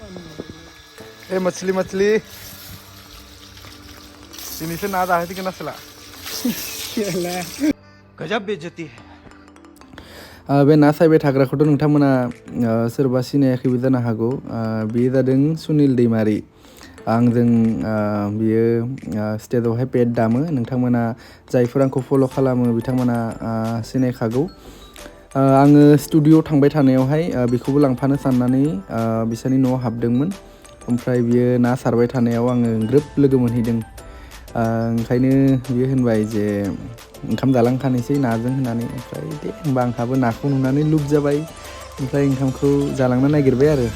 ए मछली मछली दिनै से ना जाहैसिगोन आसोला गजब बेइज्जती है बे ना सायबाय थाग्राखौथ' नोंथांमोना सोरबा सिनायाखैबो जानो हागौ बेयो जादों सुनिल दैमारि आंजों बियो स्टेजआवहाय पेड दामो नोंथांमोना जायफोर आंखौ फल' खालामो बिथांमोना सिनायखागौ आङो स्टुडिअ थांबाय थानायावहाय बेखौबो लांफानो साननानै बिसोरनि न'आव हाबदोंमोन ओमफ्राय बियो ना सारबाय थानायाव आङो ग्रोब लोगो मोनहैदों ओंखायनो बियो होनबाय जे ओंखाम जालांखानोसै नाजों होननानै ओमफ्राय दे होमबा आंहाबो नाखौ नुनानै लुब जाबाय ओमफ्राय ओंखामखौ जालांनो नागिरबाय आरो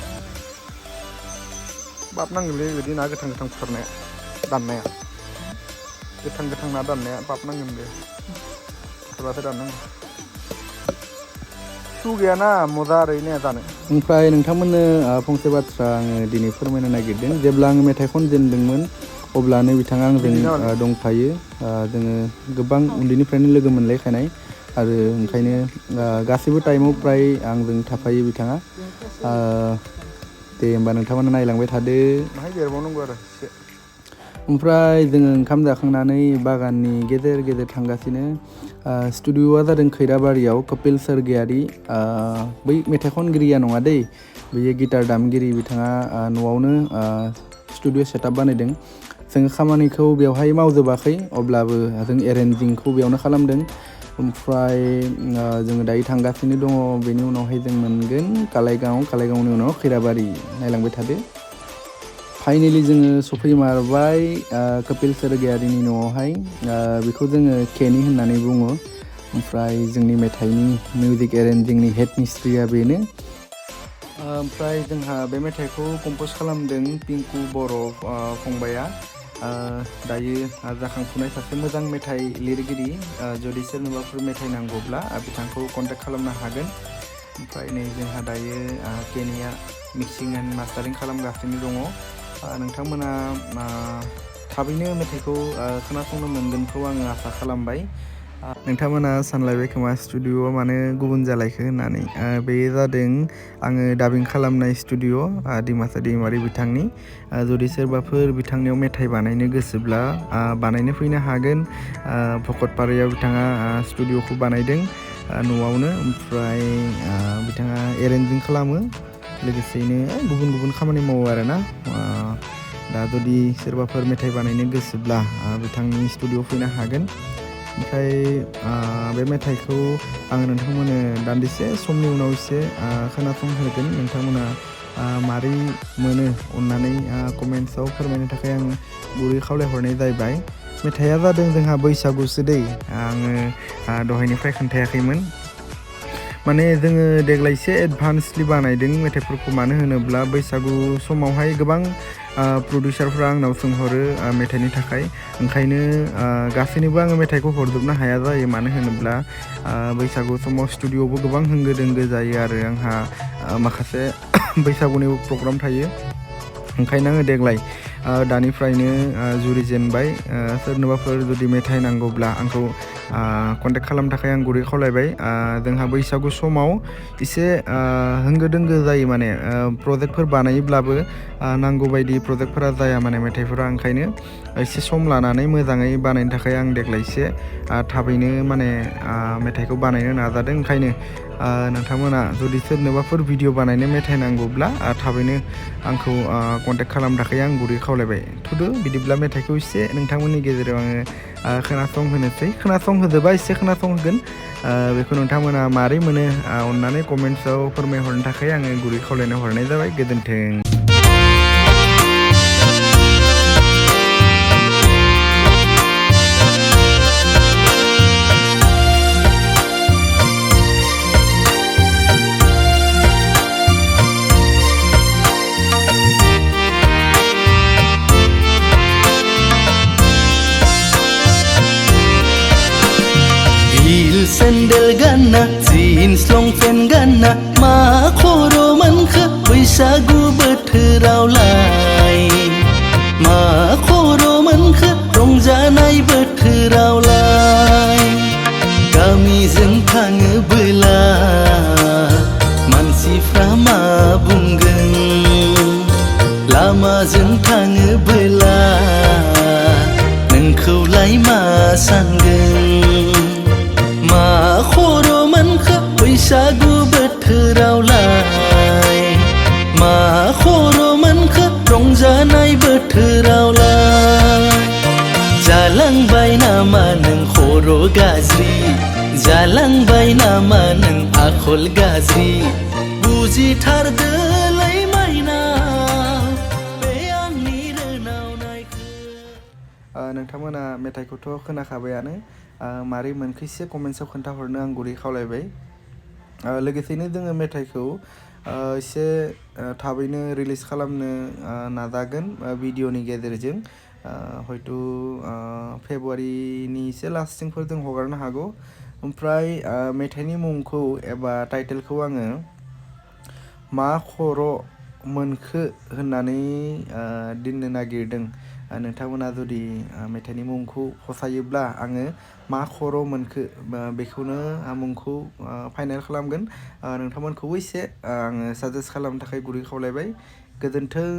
बाब नांगोनलै बिदि ना गोथां गोथां फुथारनाया दाननाया गोथां गोथां ना दाननाया बाब नांगोन बे फुथारबाथाय दाननांगौ सु गैयाना मजा ओरैनो जानो ओमफ्राय नोंथांमोननो फंसे बाथ्रा आङो दिनै फोरमायनो नागिरदों जेब्ला आङो मेथाइ खनजेनदोंमोन अब्लानो बिथाङा आंजों दंफायो जोङो गोबां उन्दैनिफ्रायनो लोगो मोनलायखानाय आरो ओंखायनो गासैबो टाइमाव फ्राय आंजों थाफायो बिथाङा दे होमबा नोंथांमोना नायलांबाय थादो माहाय देरबावनांगौ आरो एसे ओमफ्राय जोङो ओंखाम जाखांनानै बागाननि गेजेर गेजेर थांगासिनो स्टुडिअआ जादों खैराबारियाव कपिल सोरगियारि बै मेथाइ खनगिरिया नङा दै बेयो गिटार दामगिरि बिथाङा न'आवनो स्टुडिअ सेटआप बानायदों जोङो खामानिखौ बेवहाय मावजोबाखै अब्लाबो जों एरेन्जिंखौ बेयावनो खालामदों ओमफ्राय जोङो दायो थांगासिनो दङ बेनि उनावहाय जों मोनगोन कालाइगावनि उनाव खैराबारि नायलांबाय थादो फाइनेलि जोङो सफैमारबाय कपिल सोरगियारिनि न'आवहाय बेखौ जोङो केनि होननानै बुङो ओमफ्राय जोंनि मेथाइनि मिउजिक एरेन्जिंनि हेड मिस्ट्रिया बेनो ओमफ्राय जोंहा बे मेथाइखौ कम्प'ज खालामदों पिंकु बर' फंबाया दायो जाखांफुनाय सासे मोजां मेथाइ लिरगिरि जुदि सोरनोबाफोर मेथाइ नांगौब्ला बिथांखौ कन्टेक्ट खालामनो हागोन ओमफ्राय नै जोंहा दायो केनिया मिक्सिं एन्ड मास्टारिं खालामगासिनो दङ नोंथांमोना थाबैनो मेथाइखौ खोनासंनो मोनगोनखौ आङो आसा खालामबाय नोंथांमोना सानलायबाय खोमा स्टुडिअआ मानो गुबुन जालायखो होननानै बेयो जादों आङो डाबिं खालामनाय स्टुडिअ डिमासा दैमारि बिथांनि जुदि सोरबाफोर बिथांनियाव मेथाइ बानायनो गोसोब्ला बानायनो फैनो हागोन भकतपारायाव बिथाङा स्टुडिअखौ बानायदों न'आवनो ओमफ्राय बिथाङा एरेन्जिं खालामो लोगोसेयैनो गुबुन गुबुन खामानि मावो आरोना दा जुदि सोरबाफोर मेथाइ बानायनो गोसोब्ला बिथांनि स्टुडिअ फैनो हागोन ओमफ्राय बे मेथाइखौ आङो नोंथांमोननो दान्दिसे समनि उनाव एसे खोनासंहोगोन नोंथांमोना मारै मोनो अन्नानै कमेन्ट्सआव फोरमायनो थाखाय आं गुरै खावलायहरनाय जाबाय मेथाइया जादों जोंहा बैसागुसो दै आङो दहायनिफ्राय खोन्थायाखैमोन माने जोङो देग्लायसे एडभान्सलि बानायदों मेथाइफोरखौ मानो होनोब्ला बैसागु समावहाय गोबां प्रडिउसारफ्रा आंनाव सोंहरो मेथाइनि थाखाय ओंखायनो गासैनोबो आङो मेथाइखौ हरजोबनो हाया जायो मानो होनोब्ला बैसागु समाव स्टुडिअआवबो गोबां होंगो दोंगो जायो आरो आंहा माखासे बैसागुनि प्रग्राम थायो ओंखायनो आङो देग्लाय दानिफ्रायनो जुरिजेनबाय सोरनोबाफोर जुदि मेथाइ नांगौब्ला आंखौ कन्टेक्ट खालामनो थाखाय आं गुरै खावलायबाय जोंहा बैसागु समाव एसे होंगो दोंगो जायो माने प्रजेक्टफोर बानायोब्लाबो नांगौ बायदि प्रजेक्टफोरा जाया माने मेथाइफोरा ओंखायनो एसे सम लानानै मोजाङै बानायनो थाखाय आं देग्लायसे थाबैनो माने मेथाइखौ बानायनो नाजादों ओंखायनो नोंथांमोना जुदि सोरनोबाफोर भिडिअ बानायनो मेथाइ नांगौब्ला थाबैनो आंखौ कन्टेक्ट खालामनो थाखाय आं गुरै खावलायबाय थुदो बिदिब्ला मेथाइखौ एसे नोंथांमोननि गेजेराव आङो खोनासंहोजोबा एसे खोनासंहोगोन बेखौ नोंथांमोना मारै मोनो अन्नानै कमेन्ट्सआव फोरमायहरनो थाखाय आङो गुरै खावलायना हरनाय जाबाय गोजोन्थों सेन्देल गानना जिन्स लंपेन्ट गानना मा खर' मोनखो बैसागु बोथोरावलाय मा खर' मोनखो रंजानाय बोथोरावलाय गामिजों थाङोबोला मानसिफ्रा मा बुंगोन लामाजों थाङोबोला नोंखौलाय मा सानगोन मा खर' मोनखो बैसागु बोथोरावलाय मा खर' मोनखो रंजानाय बोथोरावलाय जालांबाय नामा नों खर' गाज्रि जालांबाय नामा नों आखल गाज्रि बुजिथारदोलै माइना बे आंनि रोनावनायखौ नोंथांमोना मेथाइखौथ' खोनाखाबायानो मारै मोनखो एसे कमेन्ट्सआव खोन्थाहरनो आं गुरै खावलायबाय लोगोसेनो जोङो मेथाइखौ एसे थाबैनो रिलिज खालामनो नाजागोन भिडिअनि गेजेरजों हयथ' फेब्रुवारिनि एसे लास्टथिंफोर जों हगारनो हागौ ओमफ्राय मेथाइनि मुंखौ एबा टाइटेलखौ आङो मा खर' मोनखो होननानै दोननो नागिरदों नोंथांमोना जुदि मेथाइनि मुंखौ फसायोब्ला आङो मा खर' मोनखो बेखौनो मुंखौ फाइनेल खालामगोन नोंथांमोनखौबो एसे आङो साजेस्ट खालामनो थाखाय गुरै खावलायबाय गोजोन्थों।